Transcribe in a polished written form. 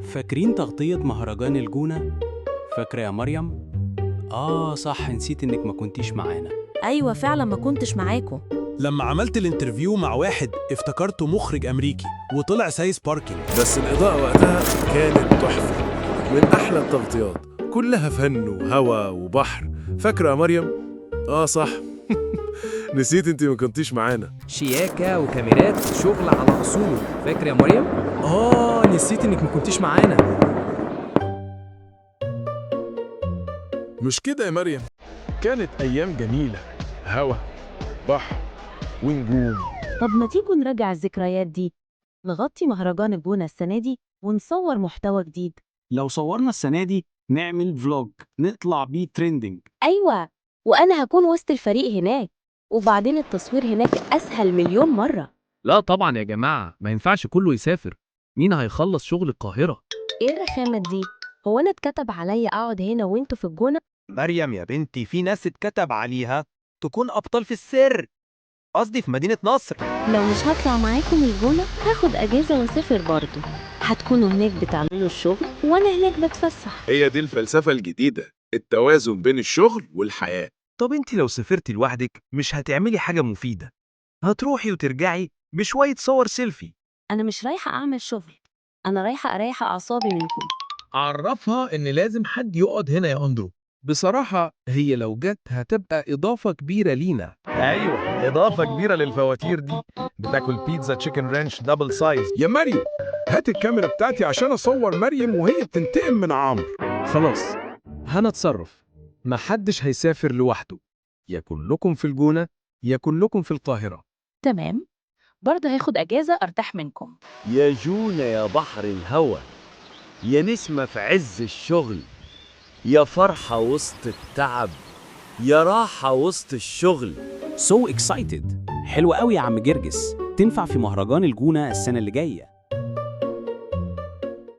فاكرين تغطية مهرجان الجونة؟ فاكرة يا مريم؟ آه صح، نسيت إنك ما كنتيش معانا. أيوة فعلا ما كنتش معاكم. لما عملت ال interview مع واحد افتكرته مخرج أمريكي وطلع سايس parking. بس الإضاءة وقتها كانت تحفة، من أحلى التغطيات، كلها فن وهوا وبحر. فاكرة يا مريم؟ آه صح، نسيت انت ما كنتيش معانا. شياكة وكاميرات، شغل على أصوله. فاكر يا مريم؟ آه، نسيت إنك ما كنتيش معانا. مش كده يا مريم؟ كانت أيام جميلة، هوا، بحر ونجوم. طب ما تيجوا نراجع الذكريات دي، نغطي مهرجان الجونة السنة دي ونصور محتوى جديد. لو صورنا السنة دي نعمل vlog نطلع بيه trending. أيوة، وأنا هكون وسط الفريق هناك، وبعدين التصوير هناك أسهل مليون مرة. لا طبعا يا جماعة، ما ينفعش كله يسافر. مين هيخلص شغل القاهرة؟ إيه الرخامة دي؟ هو أنا اتكتب عليا أقعد هنا وانتوا في الجونة؟ مريم يا بنتي، في ناس اتكتب عليها تكون أبطال في السر، قصدي في مدينة نصر. لو مش هطلع معاكم الجونة هاخد أجازة وأسافر برضه. هتكونوا هناك بتعملوا الشغل وأنا هناك بتفسح. هي دي الفلسفة الجديدة، التوازن بين الشغل والحياة. طب انت لو سافرتي لوحدك مش هتعملي حاجة مفيدة، هتروحي وترجعي بشوية صور سيلفي. أنا مش رايحة أعمل شغل، أنا رايحة أريح أعصابي منكم. عرفها إن لازم حد يقعد هنا يا أندرو. بصراحة هي لو جت هتبقى إضافة كبيرة لينا. أيوة، إضافة كبيرة للفواتير دي. بتاكل بيتزا chicken ranch double size. يا مريم، هات الكاميرا بتاعتي عشان أصور مريم وهي بتنتقم من عمرو. خلاص، هنتصرف. محدش هيسافر لوحده، يا كلكم في الجونة يا كلكم في القاهرة. تمام، برضه هاخد أجازة أرتاح منكم. يا جونة يا بحر الهوى، يا نسمة في عز الشغل، يا فرحة وسط التعب، يا راحة وسط الشغل. So excited. حلوة قوي يا عم جرجس، تنفع في مهرجان الجونة السنة اللي جاية.